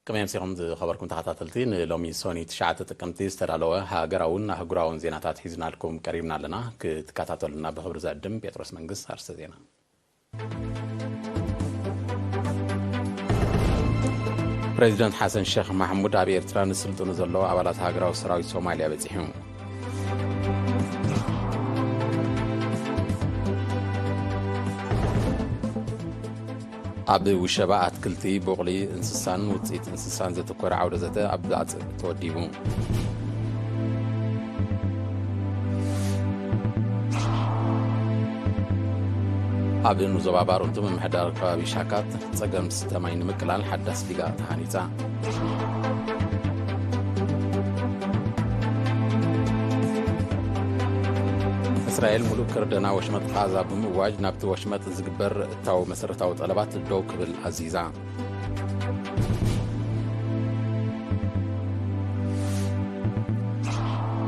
ከመይ ኣምሲኹም ዝኸበርኩም ተኸታተልቲ፣ ንሎሚ ሶኒ ትሽዓተ ጥቅምቲ ዝተዳለወ ሃገራውን ኣህጉራውን ዜናታት ሒዝናልኩም ቀሪብና ኣለና። ክትከታተሉና ብኽብሪ ዘዕድም ጴጥሮስ መንግስት። ኣርስተ ዜና። ፕሬዚደንት ሓሰን ሸኽ ማሕሙድ ኣብ ኤርትራ ንስልጥኑ ዘለዉ ኣባላት ሃገራዊ ሰራዊት ሶማልያ በጺሑ። ኣብ ውሸባ ኣትክልቲ፣ ቡቕሊ፣ እንስሳን ውፅኢት እንስሳን ዘተኮረ ዓውደ ዘተ ኣብ ባጽዕ ተወዲቡ። ኣብ ኑዞባ ባሮንቱ ምምሕዳር ከባቢ ሻካት ጸገም ስተ ማይ ንምቅላል ሓዳስ ዲጋ ተሃኒጻ። እስራኤል ሙሉእ ክርደና ወሽመጥ ቓዛ ብምእዋጅ ናብቲ ወሽመጥ ዝግበር እታው መሰረታዊ ጠለባት ደው ክብል ኣዚዛ።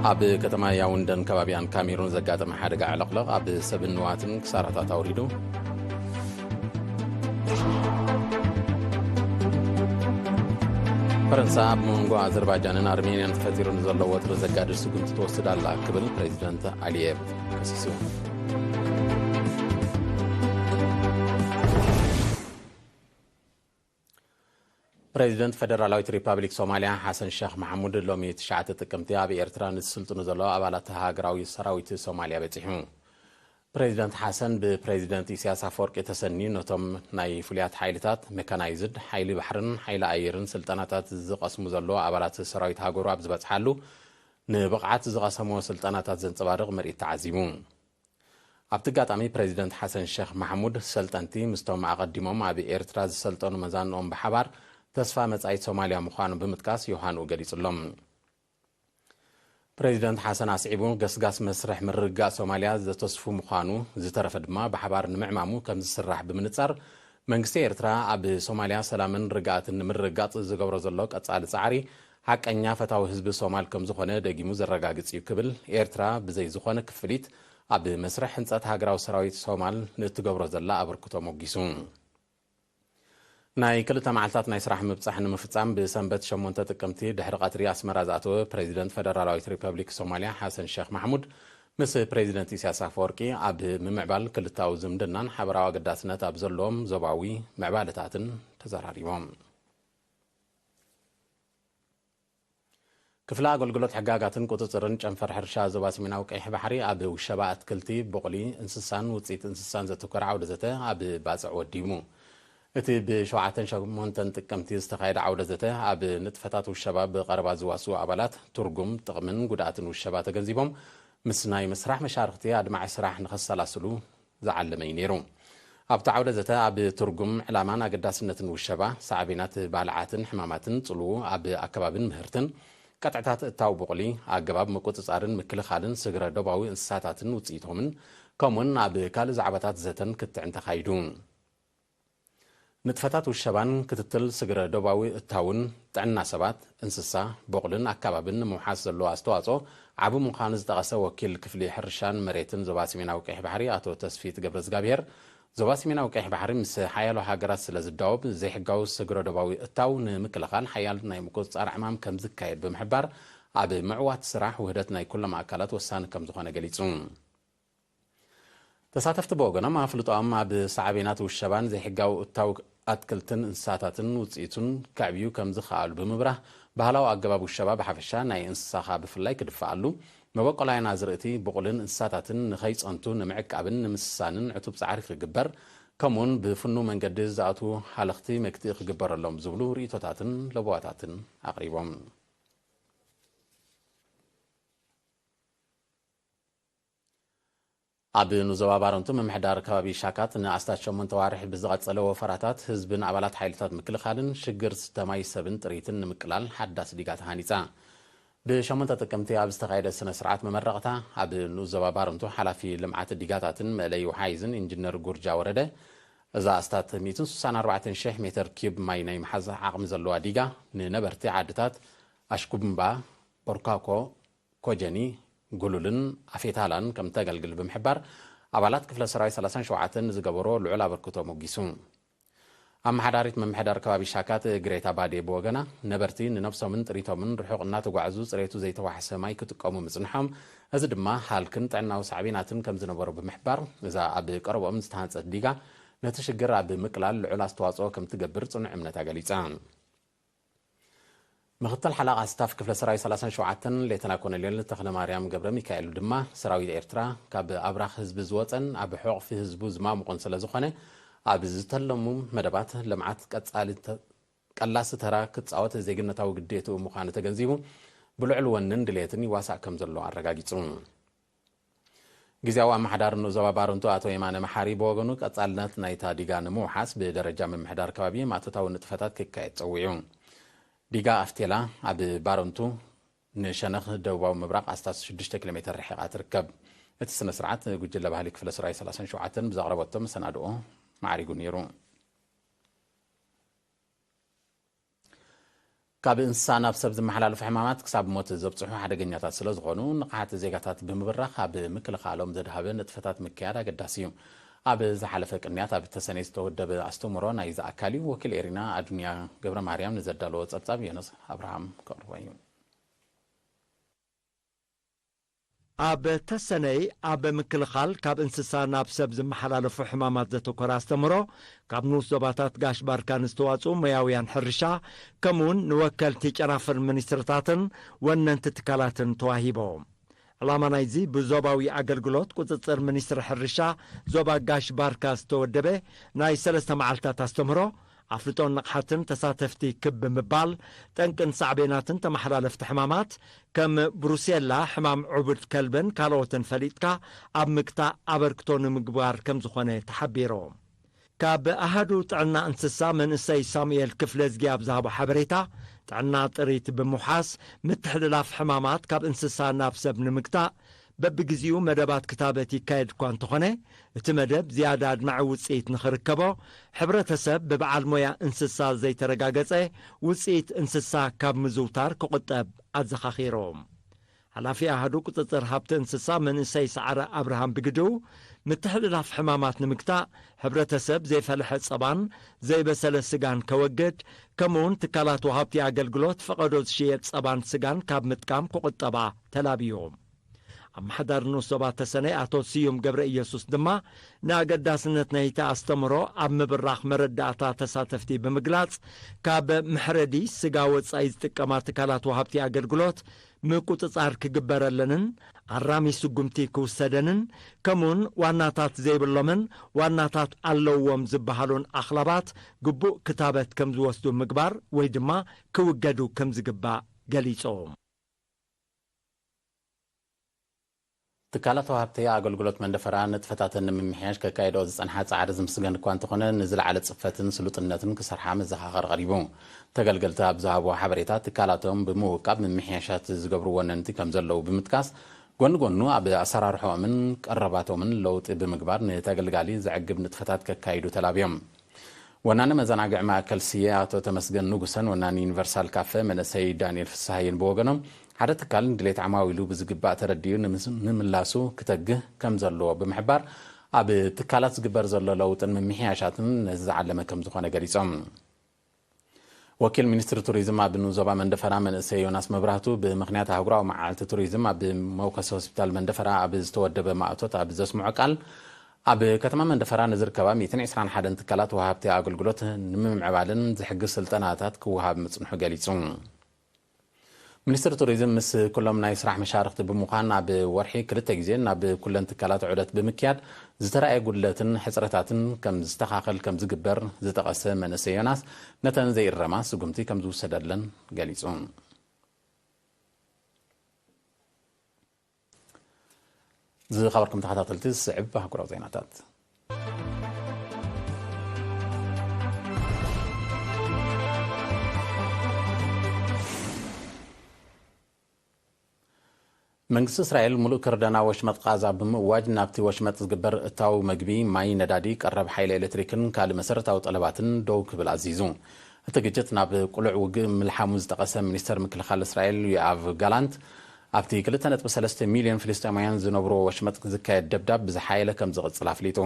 ኣብ ከተማ ያውንደን ከባቢኣን ካሜሩን ዘጋጠመ ሓደጋ ዕለቕለቕ ኣብ ሰብን ንዋትን ክሳራታት ኣውሪዱ። ፈረንሳ ኣብ መንጎ ኣዘርባጃንን ኣርሜንያን ተፈጢሩ ንዘሎ ወጥሪ ዘጋድድ ስጉምቲ ትወስድ ኣላ ክብል ፕሬዚደንት ኣሊየቭ ከሲሱ። ፕሬዚደንት ፈደራላዊት ሪፓብሊክ ሶማልያ ሓሰን ሸኽ መሓሙድ ሎሚ ትሽዓተ ጥቅምቲ ኣብ ኤርትራ ንዝስልጥኑ ዘለዉ ኣባላት ሃገራዊ ሰራዊት ሶማልያ በጺሑ። ፕሬዚደንት ሓሰን ብፕሬዚደንት ኢሳያስ ኣፈወርቂ ተሰንዩ ነቶም ናይ ፍሉያት ሓይልታት፣ ሜካናይዝድ፣ ሓይሊ ባሕርን ሓይሊ ኣየርን ስልጠናታት ዝቐስሙ ዘለዉ ኣባላት ሰራዊት ሃገሩ ኣብ ዝበጽሓሉ፣ ንብቕዓት ዝቐሰሞ ስልጠናታት ዘንጸባርቕ ምርኢት ተዓዚቡ። ኣብቲ ኣጋጣሚ ፕሬዚደንት ሓሰን ሸኽ ማሕሙድ ሰልጠንቲ ምስቶም ኣቐዲሞም ኣብ ኤርትራ ዝሰልጠኑ መዛንኦም ብሓባር ተስፋ መጻኢት ሶማልያ ምዃኑ ብምጥቃስ ዮሃንኡ ገሊጹሎም። ፕሬዚደንት ሓሰን ኣስዒቡ፣ ገስጋስ መስርሕ ምርግጋእ ሶማልያ ዘተስፉ ምዃኑ፣ ዝተረፈ ድማ ብሓባር ንምዕማሙ ከም ዝስራሕ ብምንጻር፣ መንግስቲ ኤርትራ ኣብ ሶማልያ ሰላምን ርግኣትን ንምርግጋጽ ዝገብሮ ዘሎ ቀጻሊ ጻዕሪ ሓቀኛ ፈታዊ ህዝቢ ሶማል ከም ዝኾነ ደጊሙ ዘረጋግጽ እዩ ክብል፣ ኤርትራ ብዘይ ዝኾነ ክፍሊት ኣብ መስርሕ ህንጸት ሃገራዊ ሰራዊት ሶማል ንእትገብሮ ዘላ ኣበርክቶ ሞጊሱ። ናይ ክልተ መዓልታት ናይ ስራሕ ምብጻሕ ንምፍጻም ብሰንበት ሸሞንተ ጥቅምቲ ድሕሪ ቀትሪ ኣስመራ ዝኣተወ ፕሬዚደንት ፈደራላዊት ሪፐብሊክ ሶማልያ ሓሰን ሸኽ ማሕሙድ ምስ ፕሬዚደንት ኢሳያስ ኣፈወርቂ ኣብ ምምዕባል ክልታዊ ዝምድናን ሓበራዊ ኣገዳስነት ኣብ ዘለዎም ዞባዊ ምዕባለታትን ተዘራሪቦም። ክፍሊ ኣገልግሎት ሕጋጋትን ቁጽጽርን ጨንፈር ሕርሻ ዞባ ሰሜናዊ ቀይሕ ባሕሪ ኣብ ውሸባ ኣትክልቲ፣ ቡቕሊ፣ እንስሳን ውጽኢት እንስሳን ዘተኮረ ዓውደ ዘተ ኣብ ባጽዕ ወዲቡ። እቲ ብሸውዓተን ሸሞንተን ጥቅምቲ ዝተኻየደ ዓውደ ዘተ ኣብ ንጥፈታት ውሸባ ብቐረባ ዝዋስኡ ኣባላት ትርጉም፣ ጥቕምን ጉድኣትን ውሸባ ተገንዚቦም ምስ ናይ ምስራሕ መሻርኽቲ ኣድማዒ ስራሕ ንኸሰላስሉ ዝዓለመ እዩ ነይሩ። ኣብቲ ዓውደ ዘተ ኣብ ትርጉም፣ ዕላማን ኣገዳስነትን ውሸባ፣ ሳዕቤናት ባልዓትን ሕማማትን ጽልዉ ኣብ ኣከባብን ምህርትን፣ ቀጥዕታት እታው ቡቕሊ፣ ኣገባብ ምቁጽጻርን ምክልኻልን ስግረ ዶባዊ እንስሳታትን ውጽኢቶምን፣ ከምኡውን ኣብ ካልእ ዛዕባታት ዘተን ክትዕን ተኻይዱ። ንጥፈታት ውሸባን ክትትል ስግረ ዶባዊ እታውን ጥዕና ሰባት፣ እንስሳ፣ ቦቕልን ኣከባብን ንምውሓስ ዘለዎ ኣስተዋጽኦ ዓቢ ምዃኑ ዝጠቐሰ ወኪል ክፍሊ ሕርሻን መሬትን ዞባ ሰሜናዊ ቀይሕ ባሕሪ ኣቶ ተስፊት ገብረዝጋብሄር፣ ዞባ ሰሜናዊ ቀይሕ ባሕሪ ምስ ሓያሎ ሃገራት ስለ ዝዳወብ ዘይሕጋዊ ስግረ ዶባዊ እታው ንምክልኻል ሓያል ናይ ምቁጽጻር ዕማም ከም ዝካየድ ብምሕባር፣ ኣብ ምዕዋት ስራሕ ውህደት ናይ ኩሎም ኣካላት ወሳኒ ከም ዝኾነ ገሊጹ። ተሳተፍቲ ብወገኖም ኣፍልጦኦም ኣብ ሳዕቤናት ውሸባን ዘይሕጋዊ እታው ኣትክልትን እንስሳታትን ውፅኢቱን ከዕብዩ ከም ዝኸኣሉ ብምብራህ፣ ባህላዊ ኣገባብ ውሸባ ብሓፈሻ ናይ እንስሳኻ ብፍላይ ክድፈኣሉ፣ መበቆላውያን ኣዝርእቲ፣ ብቑልን እንስሳታትን ንኸይፀንቱ ንምዕቃብን ንምስሳንን ዕቱብ ፃዕሪ ክግበር፣ ከምኡውን ብፍኑው መንገዲ ዝኣትዉ ሃለኽቲ መግትኢ ክግበረሎም ዝብሉ ርእይቶታትን ለበዋታትን ኣቕሪቦም። ኣብ ንዞባ ባረንቱ ምምሕዳር ከባቢ ሻካት ንኣስታት ሸሞንተ ዋርሕ ብዝቐጸለ ወፈራታት ህዝብን ኣባላት ሓይልታት ምክልኻልን ሽግር ስተ ማይ ሰብን ጥሪትን ንምቅላል ሓዳስ ዲጋ ተሃኒጻ። ብሸሞንተ ጥቅምቲ ኣብ ዝተኻየደ ስነ ስርዓት መመረቕታ ኣብ ንኡስ ዞባ ባረንቱ ሓላፊ ልምዓት ዲጋታትን መእለዪ ውሓይዝን ኢንጂነር ጉርጃ ወረደ፣ እዛ ኣስታት ሚእትን ስሳን ኣርባዕተን ሽሕ ሜተር ኪዩብ ማይ ናይ ምሓዝ ዓቕሚ ዘለዋ ዲጋ ንነበርቲ ዓድታት ኣሽኩምባ፣ ቦርካኮ፣ ኮጀኒ፣ ጉሉልን ኣፌታላን ከም ተገልግል ብምሕባር፣ ኣባላት ክፍለ ሰራዊት ሰላሳን ሸውዓተን ንዝገበሮ ልዑል ኣበርክቶ ሞጊሱ። ኣመሓዳሪት ምምሕዳር ከባቢ ሻካት ግሬታ ባዴ ብወገና፣ ነበርቲ ንነብሶምን ጥሪቶምን ርሑቕ እናተጓዕዙ ጽሬቱ ዘይተዋሕሰ ማይ ክጥቀሙ ምጽንሖም፣ እዚ ድማ ሃልክን ጥዕናዊ ሳዕቤናትን ከም ዝነበሮ ብምሕባር፣ እዛ ኣብ ቀረብኦም ዝተሃንጸት ዲጋ ነቲ ሽግር ኣብ ምቅላል ልዑል ኣስተዋጽኦ ከም ትገብር ጽኑዕ እምነታ ገሊጻ። ምክትል ሓላቓ ስታፍ ክፍለ ሰራዊት ሰላሳን ሸውዓተን ሌተና ኮሎኔል ተኽለ ማርያም ገብረ ሚካኤል ድማ፣ ሰራዊት ኤርትራ ካብ ኣብራኽ ህዝቢ ዝወጸን ኣብ ሕቑፊ ህዝቡ ዝማሙቕን ስለ ዝኾነ፣ ኣብ ዝተለሙ መደባት ልምዓት ቀጻሊ ተ-፣ ቀላሲ ተራ ክጻወት ዜግነታዊ ግዴትኡ ምዃኑ ተገንዚቡ፣ ብልዑል ወንን ድሌትን ይዋሳእ ከም ዘሎ ኣረጋጊጹ። ግዜያዊ ኣመሓዳሪ ንኡስ ዞባ ባረንቱ ኣቶ የማነ መሓሪ ብወገኑ፣ ቀጻልነት ናይታ ዲጋ ንምውሓስ ብደረጃ ምምሕዳር ከባቢ ማእቶታዊ ንጥፈታት ክካየድ ጸዊዑ። ዲጋ ኣፍቴላ ኣብ ባረንቱ ንሸነኽ ደቡባዊ ምብራቕ ኣስታት ሽዱሽተ ኪሎ ሜተር ርሒቓ ትርከብ። እቲ ስነ ስርዓት ጉጅለ ባህሊ ክፍለ ሰራዊት ሰላሳን ሸውዓተን ብዘቕረበቶ መሰናድኦ ማዕሪጉ ነይሩ። ካብ እንስሳ ናብ ሰብ ዝመሓላለፉ ሕማማት ክሳብ ሞት ዘብጽሑ ሓደገኛታት ስለ ዝኾኑ፣ ንቕሓት ዜጋታት ብምብራኽ ኣብ ምክልኻሎም ዘድሃበ ንጥፈታት ምክያድ ኣገዳሲ እዩ። ኣብ ዝሓለፈ ቅንያት ኣብ ተሰነይ ዝተወደበ ኣስተምህሮ ናይዚ ኣካል እዩ። ወኪል ኤሪና ኣዱንያ ገብረ ማርያም ንዘዳለዎ ጸብጻብ ዮናስ ኣብርሃም ከቕርቦ እዩ። ኣብ ተሰነይ ኣብ ምክልኻል ካብ እንስሳ ናብ ሰብ ዝመሓላለፉ ሕማማት ዘተኮረ ኣስተምህሮ ካብ ንኡስ ዞባታት ጋሽ ባርካን ዝተዋጽኡ ሞያውያን ሕርሻ፣ ከምኡውን ንወከልቲ ጨናፍር ሚኒስትርታትን ወነንቲ ትካላትን ተዋሂቦ። ዕላማ ናይዚ ብዞባዊ ኣገልግሎት ቁጽጽር ሚኒስትሪ ሕርሻ ዞባ ጋሽ ባርካ ዝተወደበ ናይ ሰለስተ መዓልታት ኣስተምህሮ፣ ኣፍልጦን ንቕሓትን ተሳተፍቲ ክብ ብምባል፣ ጠንቅን ሳዕቤናትን ተመሓላለፍቲ ሕማማት ከም ብሩሴላ፣ ሕማም ዕቡድ ከልብን ካልኦትን ፈሊጥካ ኣብ ምግታእ ኣበርክቶ ንምግባር ከም ዝኾነ ተሓቢሩ። ካብ ኣሃዱ ጥዕና እንስሳ መንእሰይ ሳሙኤል ክፍለዝጊ ኣብ ዝሃቦ ሓበሬታ፣ ጥዕና ጥሪት ብምውሓስ ምትሕልላፍ ሕማማት ካብ እንስሳ ናብ ሰብ ንምግታእ በብግዜኡ መደባት ክታበት ይካየድ እኳ እንተኾነ፣ እቲ መደብ ዝያዳ ኣድማዒ ውጽኢት ንኽርከቦ፣ ሕብረተሰብ ብበዓል ሞያ እንስሳ ዘይተረጋገጸ ውጽኢት እንስሳ ካብ ምዝውታር ክቑጠብ ኣዘኻኺሩ። ሓላፊ ኣሃዱ ቁጽጽር ሃብቲ እንስሳ መንእሰይ ሰዓረ ኣብርሃም ብግድኡ፣ ምትሕልላፍ ሕማማት ንምግታእ፣ ሕብረተሰብ ዘይፈለሐ ጸባን ዘይበሰለ ስጋን ከወግድ፣ ከምኡውን ትካላት ወሃብቲ ኣገልግሎት ፈቐዶ ዝሽየጥ ጸባን ስጋን ካብ ምጥቃም ክቑጠባ ተላብዩ። ኣመሓዳሪ ንኡስ ዞባ ተሰነይ ኣቶ ስዩም ገብረ ኢየሱስ ድማ፣ ንኣገዳስነት ናይቲ ኣስተምህሮ ኣብ ምብራኽ መረዳእታ ተሳተፍቲ ብምግላጽ፣ ካብ መሕረዲ ስጋ ወጻኢ ዝጥቀማ ትካላት ወሃብቲ ኣገልግሎት ምቁጽጻር ክግበረለንን ኣራሚ ስጉምቲ ክውሰደንን፣ ከምኡውን ዋናታት ዘይብሎምን ዋናታት ኣለውዎም ዝበሃሉን ኣኽላባት ግቡእ ክታበት ከም ዝወስዱ ምግባር ወይ ድማ ክውገዱ ከም ዝግባእ ገሊጾም። ትካላት ወሃብቲ ኣገልግሎት መንደፈራ ንጥፈታተን ንምምሕያሽ ከካይድኦ ዝጸንሓ ጻዕሪ ዝምስገን እኳ እንተኾነ፣ ንዝለዓለ ጽፈትን ስሉጥነትን ክሰርሓ መዘኻኸሪ ቀሪቡ። ተገልገልቲ ኣብ ዝሃብዎ ሓበሬታ፣ ትካላቶም ብምውቃብ ምምሕያሻት ዝገብሩ ወነንቲ ከም ዘለዉ ብምጥቃስ፣ ጎኒ ጎኑ ኣብ ኣሰራርሖኦምን ቀረባቶምን ለውጢ ብምግባር ንተገልጋሊ ዘዕግብ ንጥፈታት ከካይዱ ተላብዮም። ወናኒ መዘናግዒ ማእከል ስየ ኣቶ ተመስገን ንጉሰን ወናኒ ዩኒቨርሳል ካፈ መንእሰይ ዳንኤል ፍስሃየን ብወገኖም፣ ሓደ ትካል ንድሌት ዓማዊሉ ብዝግባእ ተረዲኡ ንምስ-፣ ንምላሱ ክተግህ ከም ዘለዎ ብምሕባር፣ ኣብ ትካላት ዝግበር ዘሎ ለውጥን ምምሕያሻትን ነዚ ዝዓለመ ከም ዝኾነ ገሊጾም። ወኪል ሚኒስትሪ ቱሪዝም ኣብ ንኡስ ዞባ መንደፈራ መንእሰይ ዮናስ መብራህቱ፣ ብምኽንያት ኣህጉራዊ መዓልቲ ቱሪዝም ኣብ መወከሲ ሆስፒታል መንደፈራ ኣብ ዝተወደበ ማእቶት ኣብ ዘስምዖ ቃል፣ ኣብ ከተማ መንደፈራ ንዝርከባ ሚእትን ዕስራን ሓደን ትካላት ወሃብቲ ኣገልግሎት ንምምዕባልን ዝሕግዝ ስልጠናታት ክወሃብ ምጽንሑ ገሊጹ። ሚኒስትሪ ቱሪዝም ምስ ኩሎም ናይ ስራሕ መሻርኽቲ ብምዃን፣ ኣብ ወርሒ ክልተ ግዜ ናብ ኩለን ትካላት ዑደት ብምክያድ፣ ዝተራእየ ጉድለትን ሕጽረታትን ከም ዝስተኻኸል ከም ዝግበር ዝጠቐሰ መንእሰይ ዮናስ፣ ነተን ዘይእረማ ስጉምቲ ከም ዝውሰደለን ገሊጹ። ዝኸበርኩም ተኸታተልቲ፣ ዝስዕብ ኣህጉራዊ ዜናታት። መንግስቲ እስራኤል፣ ምሉእ ክርደና ወሽመጥ ቃዛ ብምእዋጅ፣ ናብቲ ወሽመጥ ዝግበር እታው መግቢ፣ ማይ፣ ነዳዲ፣ ቀረብ ሓይሊ ኤሌክትሪክን ካልእ መሰረታዊ ጠለባትን ደው ክብል ኣዚዙ። እቲ ግጭት ናብ ቅሉዕ ውግእ ምልሓሙ ዝጠቐሰ ሚኒስተር ምክልኻል እስራኤል ዮኣቭ ጋላንት፣ ኣብቲ ክልተ ነጥቢ ሰለስተ ሚልዮን ፍልስጤማውያን ዝነብርዎ ወሽመጥ ዝካየድ ደብዳብ ብዝሓየለ ከም ዝቕጽል ኣፍሊጡ።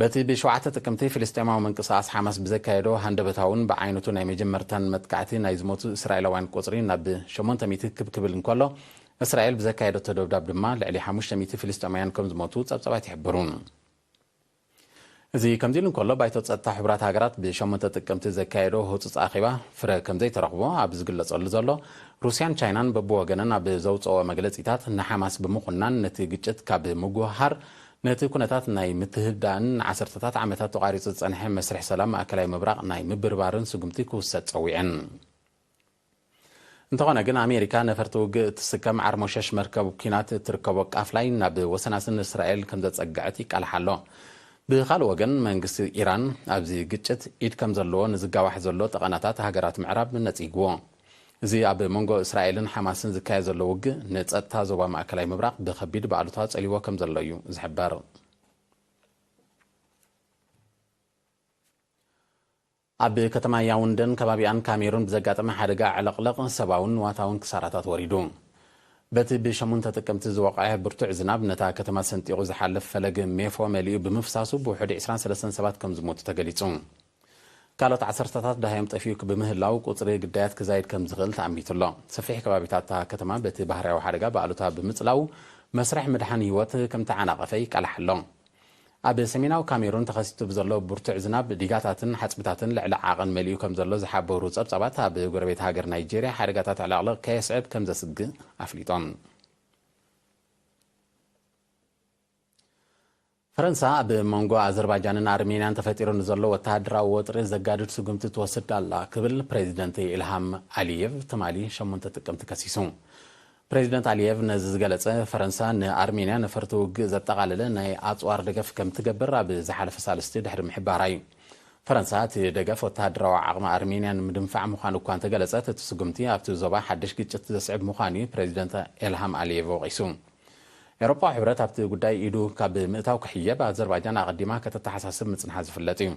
በቲ ብሸውዓተ ጥቅምቲ ፍልስጤማዊ ምንቅስቓስ ሓማስ ብዘካየዶ ሃንደበታውን ብዓይነቱ ናይ መጀመርታን መጥቃዕቲ ናይ ዝሞቱ እስራኤላውያን ቁጽሪ ናብ ሸሞንተ ሚእቲ ክብ ክብል እንከሎ፣ እስራኤል ብዘካየደቶ ደብዳብ ድማ ልዕሊ ሓሙሽተ ሚእቲ ፍልስጤማውያን ከም ዝሞቱ ጸብጻባት ይሕብሩ። እዚ ከምዚ ኢሉ እንከሎ፣ ባይቶ ጸጥታ ሕቡራት ሃገራት ብሸሞንተ ጥቅምቲ ዘካየዶ ህጹጽ ኣኼባ ፍረ ከም ዘይተረኽቦ ኣብ ዝግለጸሉ ዘሎ፣ ሩስያን ቻይናን በብወገነን ኣብ ዘውጽኦ መግለጺታት ንሓማስ ብምኹናን ነቲ ግጭት ካብ ምጉሃር ነቲ ኩነታት ናይ ምትህድዳእን ንዓሰርተታት ዓመታት ተቋሪጹ ዝጸንሐ መስርሕ ሰላም ማእከላይ ምብራቕ ናይ ምብርባርን ስጉምቲ ክውሰድ ጸዊዐን። እንተኾነ ግን ኣሜሪካ ነፈርቲ ውግእ እትስከም ዓርሞሸሽ መርከብ ኲናት እትርከቦ ቃፍላይ ናብ ወሰናስን እስራኤል ከም ዘጸግዐት ይቃልሕ ኣሎ። ብኻልእ ወገን መንግስቲ ኢራን ኣብዚ ግጭት ኢድ ከም ዘለዎ ንዝጋዋሕ ዘሎ ጠቐናታት ሃገራት ምዕራብ ነጺግዎ። እዚ ኣብ መንጎ እስራኤልን ሓማስን ዝካየድ ዘሎ ውግእ ንጸጥታ ዞባ ማእከላይ ምብራቕ ብኸቢድ ብኣሉታ ጸሊዎ ከም ዘሎ እዩ ዝሕበር። ኣብ ከተማ ያውንደን ከባቢኣን ካሜሩን ብዘጋጠመ ሓደጋ ዕለቕለቕ ሰብኣውን ንዋታውን ክሳራታት ወሪዱ። በቲ ብሸሞንተ ጥቅምቲ ዝወቕዐ ብርቱዕ ዝናብ ነታ ከተማ ሰንጢቑ ዝሓልፍ ፈለግ ሜፎ መሊኡ ብምፍሳሱ ብውሑድ ዕስራን ሰለስተን ሰባት ከም ዝሞቱ ተገሊጹ። ካልኦት ዓሰርተታት ደሃዮም ጠፊኡ ብምህላው ቁጽሪ ግዳያት ክዛይድ ከም ዝኽእል ተኣሚቱ ኣሎ። ሰፊሕ ከባቢታት እታ ከተማ በቲ ባህርያዊ ሓደጋ ብኣሉታ ብምጽላው መስርሕ ምድሓን ህይወት ከም ተዓናቐፈ ይቃላሕ ኣሎ። ኣብ ሰሜናዊ ካሜሩን ተኸሲቱ ብዘሎ ብርቱዕ ዝናብ ዲጋታትን ሓጽብታትን ልዕሊ ዓቐን መሊኡ ከም ዘሎ ዝሓበሩ ጸብጻባት ኣብ ጎረቤት ሃገር ናይጄርያ ሓደጋታት ዕለቕለቕ ከየስዕብ ከም ዘስግእ ኣፍሊጦም። ፈረንሳ ኣብ መንጎ ኣዘርባይጃንን ኣርሜንያን ተፈጢሩ ንዘሎ ወተሃደራዊ ወጥሪ ዘጋድድ ስጉምቲ ትወስድ ኣላ ክብል ፕሬዚደንት ኢልሃም ኣሊየቭ ትማሊ ሸሞንተ ጥቅምቲ ከሲሱ። ፕሬዚደንት ኣሊየቭ ነዚ ዝገለጸ ፈረንሳ ንኣርሜንያ ነፈርቲ ውግእ ዘጠቓለለ ናይ ኣጽዋር ደገፍ ከም ትገብር ኣብ ዝሓለፈ ሳልስቲ ድሕሪ ምሕባራ እዩ። ፈረንሳ እቲ ደገፍ ወተሃደራዊ ዓቕሚ ኣርሜንያ ንምድንፋዕ ምዃኑ እኳ እንተገለጸት፣ እቲ ስጉምቲ ኣብቲ ዞባ ሓድሽ ግጭት ዘስዕብ ምዃኑ እዩ ፕሬዚደንት ኤልሃም ኣሊየቭ ወቒሱ። ኤውሮጳዊ ሕብረት ኣብቲ ጉዳይ ኢዱ ካብ ምእታው ክሕየብ ኣዘርባይጃን ኣቐዲማ ከተተሓሳስብ ምጽንሓ ዝፍለጥ እዩ።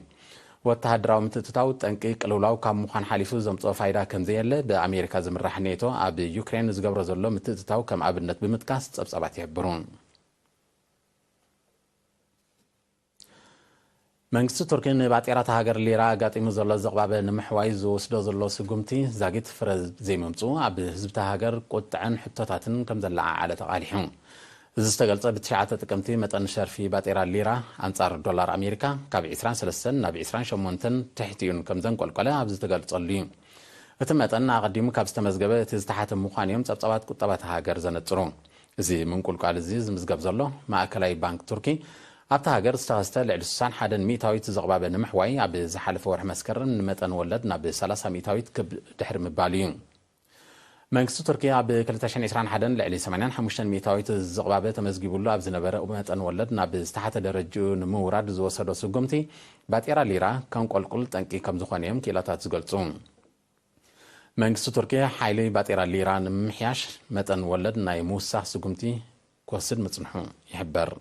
ወተሃደራዊ ምትእትታው ጠንቂ ቅልውላው ካብ ምዃን ሓሊፉ ዘምጽኦ ፋይዳ ከም ዘየለ ብኣሜሪካ ዝምራሕ ኔቶ ኣብ ዩክሬን ዝገብሮ ዘሎ ምትእትታው ከም ኣብነት ብምጥቃስ ጸብጻባት ይሕብሩ። መንግስቲ ቱርኪ ንባጤራ እታ ሃገር ሊራ ኣጋጢሙ ዘሎ ዝቕባበ ንምሕዋይ ዝወስዶ ዘሎ ስጉምቲ ዛጊት ፍረ ዘይምምጽኡ ኣብ ህዝቢ እታ ሃገር ቁጥዐን ሕቶታትን ከም ዘለዓዓለ ተቓሊሑ። እዚ ዝተገልጸ ብትሽዓተ ጥቅምቲ መጠን ሸርፊ ባጤራ ሊራ ኣንጻር ዶላር ኣሜሪካ ካብ ዕስራን ሰለስተን ናብ ዕስራን ሸሞንተን ትሕቲኡን ከም ዘንቆልቆለ ኣብ ዝተገልጸሉ እዩ። እቲ መጠን ኣቐዲሙ ካብ ዝተመዝገበ እቲ ዝተሓተ ምዃኑ እዮም ጸብጻባት ቁጠባ እታ ሃገር ዘነጽሩ። እዚ ምንቁልቋል እዚ ዝምዝገብ ዘሎ ማእከላይ ባንክ ቱርኪ ኣብታ ሃገር ዝተኸስተ ልዕሊ ስሳን ሓደን ሚእታዊት ዝቕባበ ንምሕዋይ ኣብ ዝሓለፈ ወርሒ መስከረም ንመጠን ወለድ ናብ ሰላሳ ሚእታዊት ክብ ድሕሪ ምባሉ እዩ። መንግስቲ ቱርኪ ኣብ ክልተ ሽሕን ዕስራን ሓደን ልዕሊ ሰማንያን ሓሙሽተን ሚእታዊት ዝቕባበ ተመዝጊቡሉ ኣብ ዝነበረ መጠን ወለድ ናብ ዝተሓተ ደረጅኡ ንምውራድ ዝወሰዶ ስጉምቲ ባጤራ ሊራ ከንቆልቁል ጠንቂ ከም ዝኾነ እዮም ክኢላታት ዝገልጹ። መንግስቲ ቱርኪ ሓይሊ ባጤራ ሊራ ንምምሕያሽ መጠን ወለድ ናይ ምውሳኽ ስጉምቲ ክወስድ ምጽንሑ ይሕበር።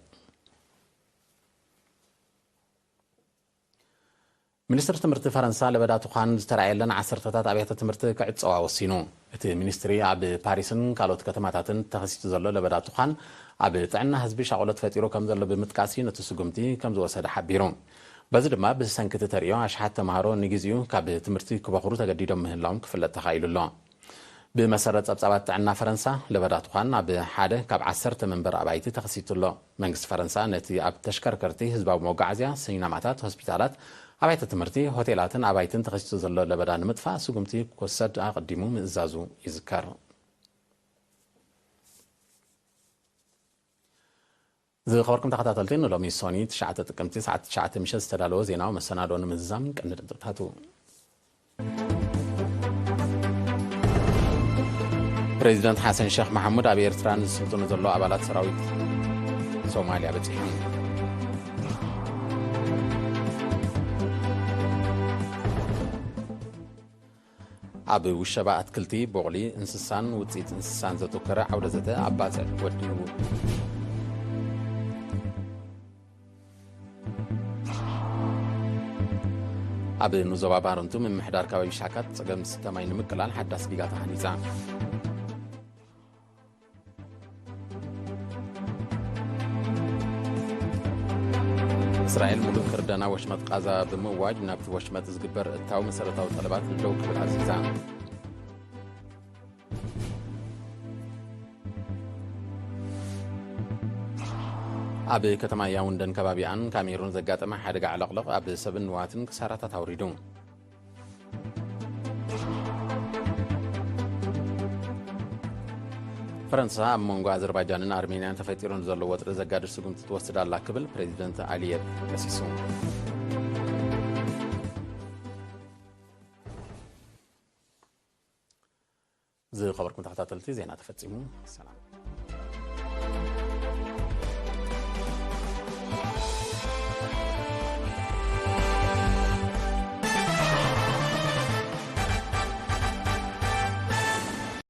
ሚኒስትሪ ትምህርቲ ፈረንሳ ለበዳ ትዃን ዝተራእየለን ዓሰርተታት ኣብያተ ትምህርቲ ክዕጸዋ ወሲኑ። እቲ ሚኒስትሪ ኣብ ፓሪስን ካልኦት ከተማታትን ተኸሲቱ ዘሎ ለበዳ ትዃን ኣብ ጥዕና ህዝቢ ሻቕሎት ፈጢሩ ከም ዘሎ ብምጥቃስ እዩ ነቲ ስጉምቲ ከም ዝወሰደ ሓቢሩ። በዚ ድማ ብሰንኪ እቲ ተርእዮ ኣሽሓት ተምሃሮ ንግዜኡ ካብ ትምህርቲ ክበኽሩ ተገዲዶም ምህላዎም ክፍለጥ ተኻኢሉ ኣሎ። ብመሰረት ጸብጻባት ጥዕና ፈረንሳ፣ ለበዳ ትዃን ኣብ ሓደ ካብ ዓሰርተ መንበሪ ኣባይቲ ተኸሲቱ ኣሎ። መንግስቲ ፈረንሳ ነቲ ኣብ ተሽከርከርቲ፣ ህዝባዊ መጓዓዝያ፣ ሲነማታት፣ ሆስፒታላት፣ ኣብያተ ትምህርቲ፣ ሆቴላትን ኣባይትን ተኸሲቱ ዘሎ ለበዳ ንምጥፋእ ስጉምቲ ክወሰድ ኣቐዲሙ ምእዛዙ ይዝከር። ዝኸበርኩም ተኸታተልቲ፣ ንሎሚ ሶኒ ትሽዓተ ጥቅምቲ ሰዓት ትሽዓተ ምሸት ዝተዳለወ ዜናዊ መሰናዶ ንምዝዛም ቀንዲ ነጥብታቱ። ፕሬዚደንት ሓሰን ሸኽ መሓሙድ ኣብ ኤርትራ ንዝስልጥኑ ዘሎ ኣባላት ሰራዊት ሶማልያ በጺሖም። ኣብ ውሸባ ኣትክልቲ፣ ቦቕሊ፣ እንስሳን ውጽኢት እንስሳን ዘተኮረ ዓውደ ዘተ ኣብ ባጽዕ ወዲኡ። ኣብ ንዞባ ባረንቱ ምምሕዳር ከባቢ ሻካት ጸገም ዝስተ ማይ ንምቅላል ሓዳስ ዲጋ ተሃኒጻ። እስራኤል ሙሉእ ክርዳና ወሽመጥ ቃዛ ብምእዋጅ ናብቲ ወሽመጥ ዝግበር እታው መሰረታዊ ጠለባት ደው ክብል ኣዚዛ። ኣብ ከተማ ያውንደን ከባቢኣን ካሜሩን ዘጋጠመ ሓደጋ ዕለቕለቕ ኣብ ሰብን ንዋትን ክሳራታት ኣውሪዱ። ፈረንሳ ኣብ መንጎ ኣዘርባይጃንን ኣርሜንያን ተፈጢሩ ንዘሎ ወጥሪ ዘጋድድ ስጉምቲ ትወስድ ኣላ ክብል ፕሬዚደንት ኣሊየቭ ከሲሱ። ዝኸበርኩም ተኸታተልቲ፣ ዜና ተፈጺሙ። ሰላም።